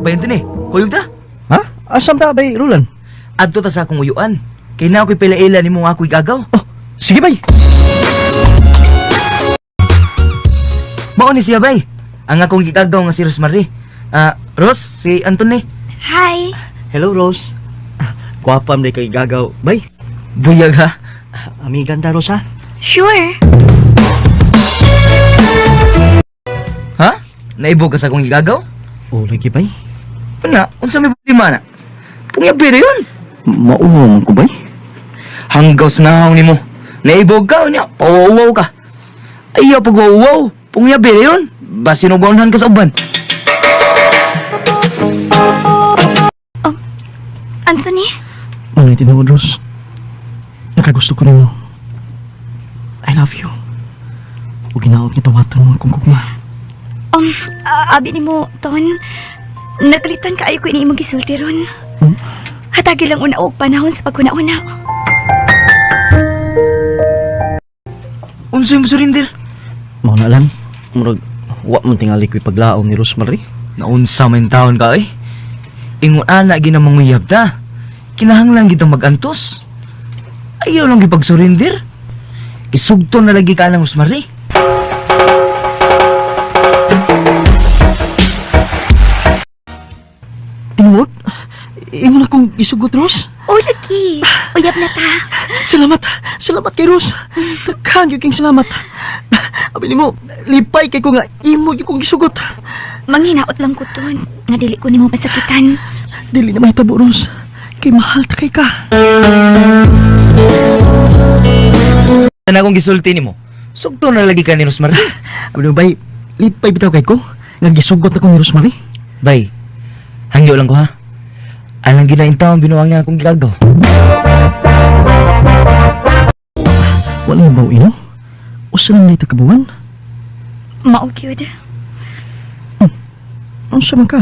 Bay Anthony, kuyog ta. Ha? Asam ta bay, Roland? Adto ta sa akong uyuan. Kay na ako'y pila-ila nimo nga ako'y gagaw. Oh, sige bay. Mao ni siya bay. Ang akong gigagaw nga si Rosemary. Ah, Ros, si Anthony. Hi. Hello, Rose. Gwapa man kay gagaw. Bay, Buyag ha. amigan ta, Rose, ha? Sure. Ha? Naibog ka sa akong gigagaw? Oh, lagi bay. Una, unsa may problema na? Pungyabi ra yun. Mauwaw man ko bay. Hanggaw sa nahong nimo. Naibog ka, unya, pauwaw ka. Ayaw pagwawaw. Pungyabi ra yun. Basin og gaunhan ka sa uban. Anthony? Manay tinuod, Rose. Nakagusto ko nimo. I love you. Ug ginaot ni tawaton mo akong gugma. Abi nimo, Ton. Nagkalitan kaayo ko ini imong gisulti ron. Hmm? Hatagi lang una og panahon sa paghuna-huna. Unsa yung surrender? Mao na lang. Murag wa man tingali ko'y paglaom ni Rosemary. Naunsa man taon ka eh. Ingon ana ginamanguyab ta. Kinahanglan gid magantos. Ayaw lang gipag-surrender. Isugto na lagi ka ng Rosemary. Tinuod? Imo na kong isugot, Rose. Oh, lagi. Uyab na ta. Salamat. Salamat kay Rose. Daghan gyud king salamat. Abi nimo, lipay kay ko nga imo gyud kong gisugot. Manghinaot lang ko, Ton. Nga dili ko nimo pasakitan. Dili na mahitabo, Rose. Kay mahal ta kay ka. Ana akong gisulti nimo. Sugto na lagi ka ni Rosemary. Abi nimo bay, lipay bitaw kay ko nga gisugot ako ni Rosemary. Bay, hangyo lang ko ha. Alang ginain taon binuang niya akong gigagaw. Wala yung baw ino? Usa lang na kabuan? Mao gyud. Unsa man ka?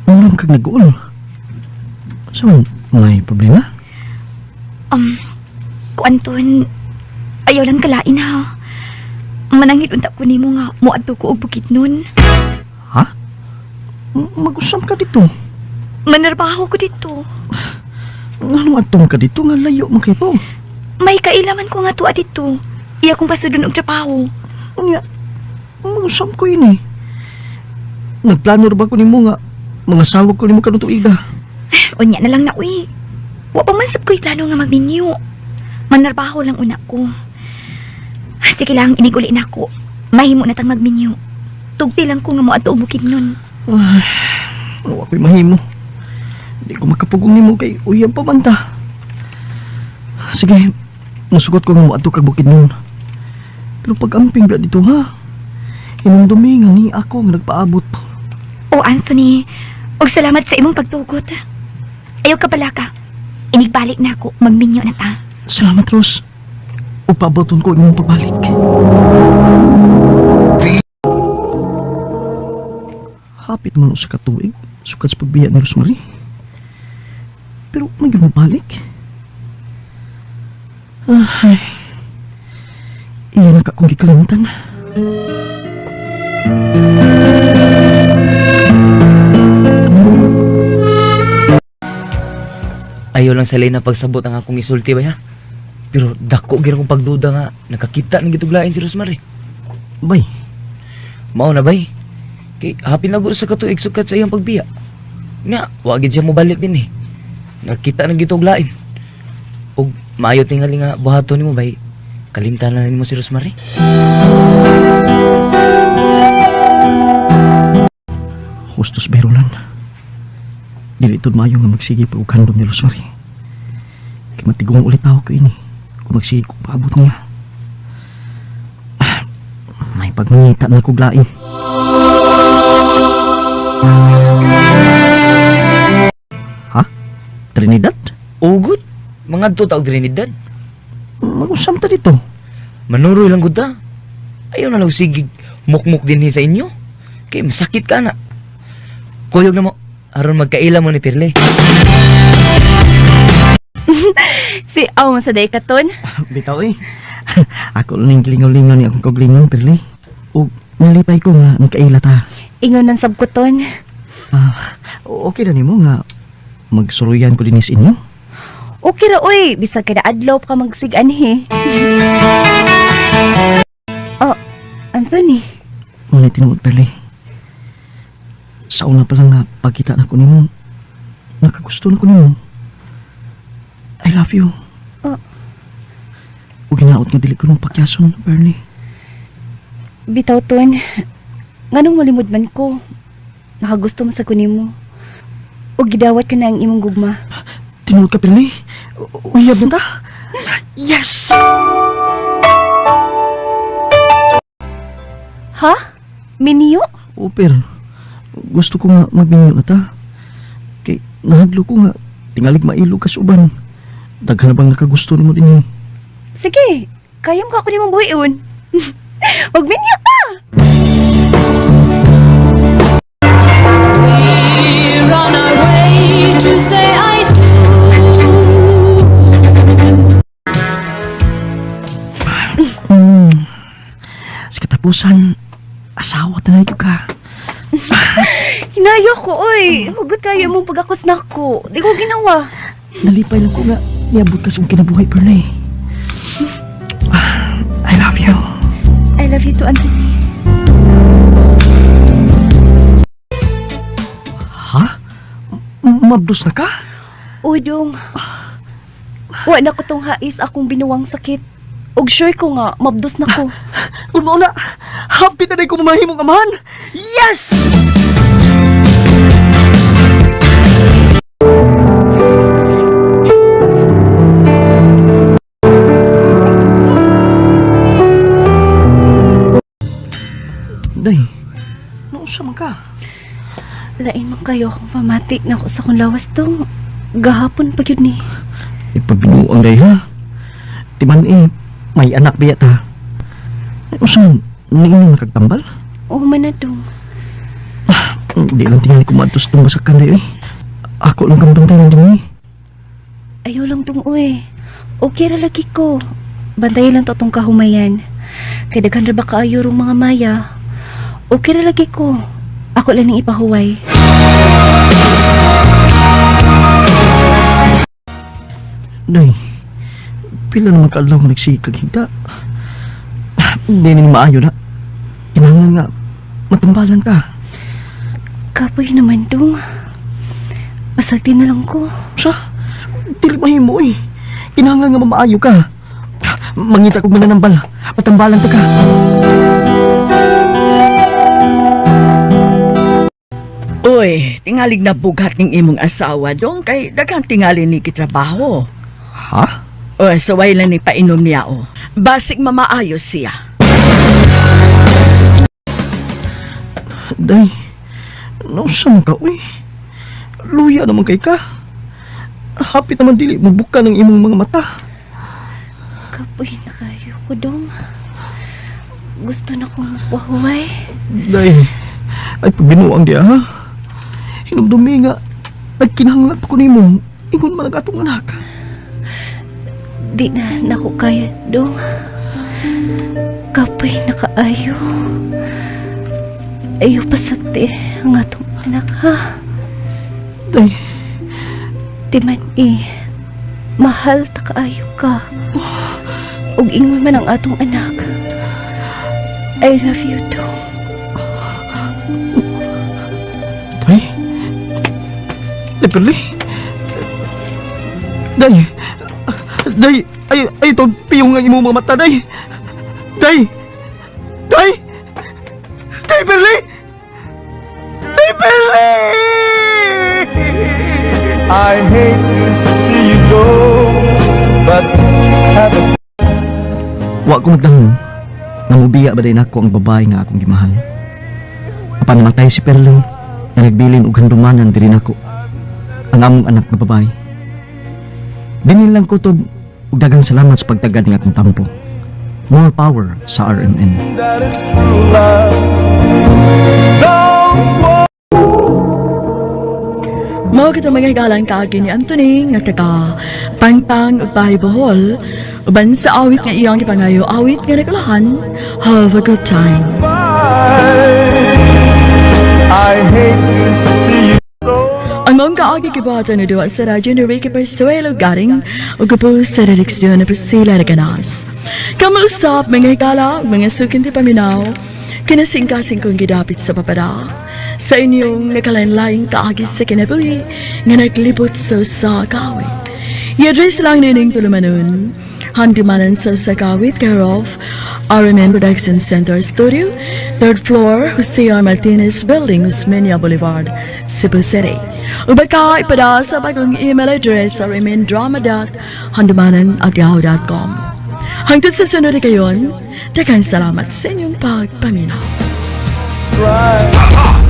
Ano kag nag-uol? Unsa man may problema? Kuan, Ton. Ayaw lang kalain ha. Manangit unta ko nimo nga moadto ko og bukid nun. Ha? Mag-usam ka dito. Manarbaho ko dito. Ngano atong ka dito nga layo man kay to? May kailaman ko nga tuwa dito. Iya kong pasudon og trabaho. Unya, mag-usam ko yun eh. Nagplano ra ba ko nimo nga mga sawa ko nimo karon tuiga? Unya na lang na uy. Wa pa man sab ko'y plano nga magminyo. Manarbaho lang una ko. Sige lang, iniguli na ako. Mahimo na tang magminyo. Tugti lang ko nga moadto og bukid nun. Wa ko'y mahimo. Di ko makapugong nimo kay uyab pa man ta. Sige, musugot ko nga moadto kag bukid nun. Pero pag-amping ba dito ha? Hinumdumi nga ni ako nga nagpaabot. O Anthony, og salamat sa imong pagtugot. Ayaw ka pala ka. Inigbalik na ako, magminyo na ta. Salamat, Rose. Upaboton ko imong pagbalik. Hapit man usa ka tuig, sukad sa pagbiya ni Rosemary. Pero may mo balik. Ay, iyan ka kong gikalimutan. Ayaw lang sa na pagsabot ang akong isulti ba ha? Pero dako gyud akong pagduda nga nakakita ng gituglain si Rosemary. Bay, Mao na bay. Kay hapin na gud sa katuig sukat sa iyang pagbiya. Nya, wa gid siya mobalik din eh. Nakita ng gituglain. Og maayo tingali nga buhaton nimo bay. Kalimtan na nimo si Rosemary. hustos Berolan. Dili tud maayo nga magsige pag ukandom ni Rosemary. Kay matigong ulit ako ko ini kung magsige ko paabot niya. Ah, may pagmangita na kog lain. Ha? Trinidad? Ugot. Mangadto ta og Trinidad. Mag-usam ta dito. Manuroy lang gud ta. Ayaw na lang sige mukmuk dinhi sa inyo. Kay masakit ka na. Kuyog na mo aron magkaila mo ni Pirle. Si Aw man sa day katon. Bitaw eh. Ako lang yung gilingaw-lingaw ni akong kauglingon, Perli. O nalipay ko nga nagkaila ta. Ingon man sab ko ton. Okay na nimo nga magsuruyan ko dinhi sa inyo? Okay ra oy, bisag kada adlaw pa ka magsiganhi. Oh, Anthony. Ngunit tinuod, Perle. Sa una pa lang nga pagkita na ko nimo, nakagusto na ko nimo. I love you. Oh. Ug hinaot nga dili ko nimo pakyason, Perle. Bitaw ton. Nganong malimod man ko? Nakagusto man sa kunimo. Ug gidawat ko na ang imong gugma. Tinuod ka, Perle? Uyab na ta? Yes! Ha? Minyo? O, pero gusto ko nga magbinyo na ta. Kay nahadlo ko nga tingalig mailog ka sa uban. Daghan na bang nakagusto nimo dinhi? Sige, kaya mo ako nimong buhion. Magminyo ka! We're on our way to say I do. Sa katapusan, asawa ta na ka. Hinayo ko, oy. Hugot kayo mong pagakos na ako. Di ko ginawa. Nalipay lang ko nga niabot ka sa akong kinabuhi, Perle. I love you. I love you too, Anthony. Ha? Mabdos na ka? Uy, dong. Wa na ko tong hais akong binuwang sakit. Ug sure ko nga, mabdos na ko. Kung na, happy na rin ko mamahimong amahan! Yes! Day, nausa man ka? Lain man kayo akong pamati na ako sa akong lawas tong. Gahapon pa yun ni. Ipabinuang day ha? Timan eh, may anak biya ta. Ay, usa, niingon nakagtambal? Oo man na dong. Di lang tingin ko maadtos itong basakan day eh. Ako lang kang bantayan din eh. Ayaw lang dong, uy. Okay ra lagi ko. Bantayan lang to tong kahumayan. Kay daghan ra ba kaayo rong mga maya. Okay ra lagi ko. Ako lang ning ipahuway. Day, pila naman kaadlaw nga nagsikag higda. Hindi ni maayo na. Kinahanglan nga, matumbalan ka. Kapoy naman dong. Pasagdi na lang ko. Sa, dili mahimo eh. Kinahanglan nga mamaayo ka. Mangita kog mananambal. Matambalan ta ka. Uy, tingalig na bughat ning imong asawa dong kay daghang tingali ni kitrabaho. Ha? Uy, saway lang ni painom niya o. Basig mamaayos siya. Day, nausa man ka, uy. Luya naman kay ka. Hapit naman dili mabuka ng imong mga mata. Kapoy na kayo ko dong. Gusto na kong magpahuway. Day, ay pagbinuang diya ha. Hinumdumi nga, nagkinahanglan pa ko nimo. Ingon man ang atong anak. Di na nako kaya dong. Kapoy na kaayo. Ayaw pasagdi ang atong anak ha. Day, Di man eh, mahal ta kaayo ka. Ug ingon man ang atong anak. I love you dong. Day. Day, Perli. Day. Day, ay, ito, piyong ang imong mga mata, Day. Day. Day. Day, Perli. Day, Perli! I hate to see you go, but have a Wa ko magdangong nga mubiya ba din ako ang babae nga akong gimahal. Apan namatay si Perling na nagbilin og handumanan diri nako ang among anak nga babae. Dinin lang kutob ug daghang salamat sa pagtagad ng akong tampo. More power sa RMN. That it's true love. Don't walk. Mao kita mga higalang kaagi ni Anthony nga taga Pangpang ug Bahay Bohol uban sa awit nga iyang gipangayo, awit nga nagulahan "Have a Good Time." Bye. I hate to see Ang maong kaagi gibuhatan ni duwa sa radyo ni Ricky Persuelo Garing ug gapo sa direksyon ni Priscilla Reganas. Kamausap mga higala, mga suking ti paminaw, kinasingkasing kong gidapit sa papada sa inyong nakalain-laing kaagi sa kinabuhi nga naglibot sa usa ka awit. I-address lang nining tulumanon. Handumanan sa usa ka awit, care of RMN Production Center Studio, third floor, Jose R. Martinez Building, Osmeña Boulevard, Cebu City. O baka ipada sa bagong email address rmndrama.handumanan@yahoo.com. Hangtod sa sunod kayon, daghang salamat sa inyong pagpaminaw. Right.